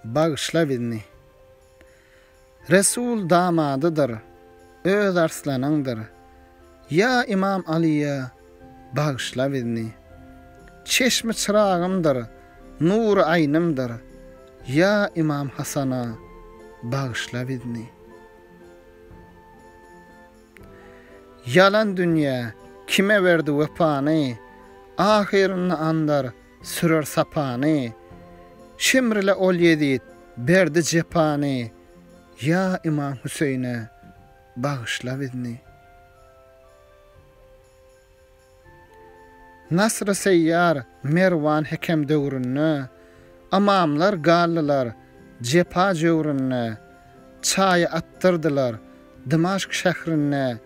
bagyşla bizni. Resul damadydyr, öz arslanyňdyr, Ýa Ymam Alyýa bagyşla bizni. Çeşmi çyragymdyr, nury aýnymdyr, Ýa Ymam Hasana bagyşla bizni. Ýalan dünýä kime berdi wepany, Ahyrynda andar sürer sapany. Şemrile ol Ýezit berdi jepany, Ýa Ymam Hüseýne bagyşla bizni. Nasry Seýýar Merwan hekem döwründe, Ymamlar galdylar jepa jöwründe, Çaýy atdyrdylar Dymaşk şährinde,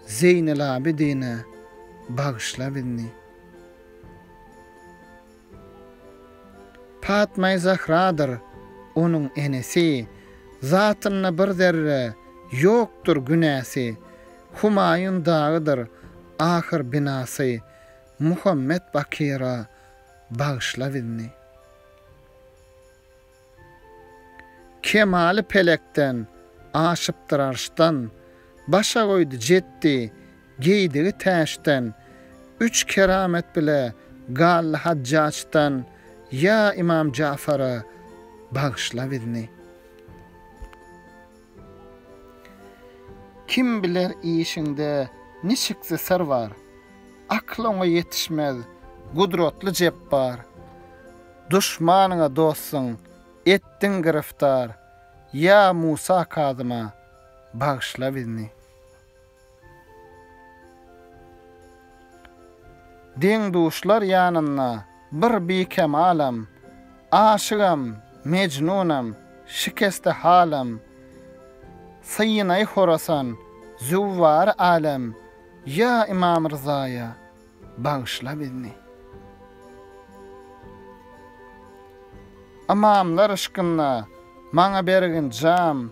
Zeýnelabidine bagyşla bizni. Patmaýy Zahradyr onuň enesi, Zatynda bir zerre ýokdur günäsi, Humaýun dagydyr ahyr binasy, Muhammet Bakyra bagyşla bizni. Kemaly pelekden, aşypdyr arşdan, Başa goýdy jetdi, geýdigi täçden, Üç keramet bile galdy Hajjaçdan, Ýa Ymam Jafara bagyşla bizni. Kim biler işiňde niçiksi syr bar, Akyl oňa ýetişmez, gudratly Jepbar. Duşmanyňa dostuň etdiň giriftar, Ýa Musa Kazyma bagyşla bizni. Deň-duşlar ýanynda bir bikemalam, Aşygam, Mejnunam, şikeste halam, Synaýy Horasan, züwwary älem, Ýa Ymam Ryzaýa bagyşla bizni. Ymamlar yşkynda maňa bergin jam,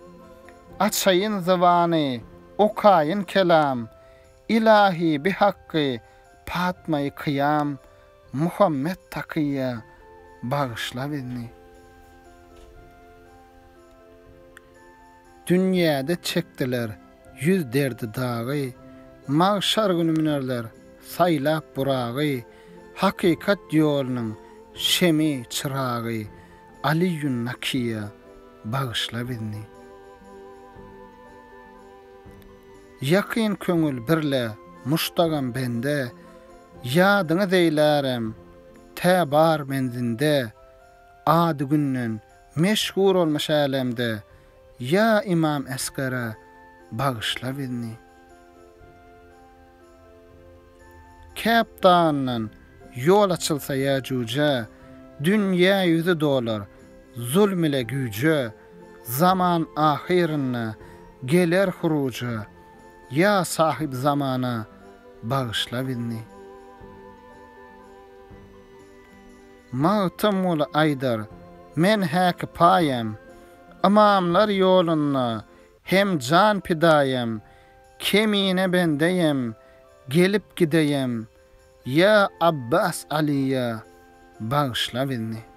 Açaýyn zybany, okaýyn kelam, Ilahi bihakgy Patmaýy kyýam, Muhammet takyýa bagyşla bizni. Dünýäde çekdiler ýüz derdi-dagy, Magşar güni münerler saýlap buragy, Hakykat ýolunyň şemi, çyragy, Aliýun Nakiýa bagyşla bizni. Ýakyn köňül birle muşdagam bende, Ýadyňyz eýlärem tä bar menzinde, Ady günden meşhur olmuş älemde, Ýa Ymam Esgere bagyşla bizni. Käp dagyndan ýol açylsa Ýäjuja, Dünýä ýüzi dolar zulm ile güýje, Zaman ahyrynda geler huruja, Ýa sahyp zamana bagyşla bizni. Magtymguly aýdar, Men häki paýam, Ymamlar ýolunda hem jan pidaýam, Kemine bendeýem, gelip gideýem, Ýa Abbas Alyýa bagyşla bizni.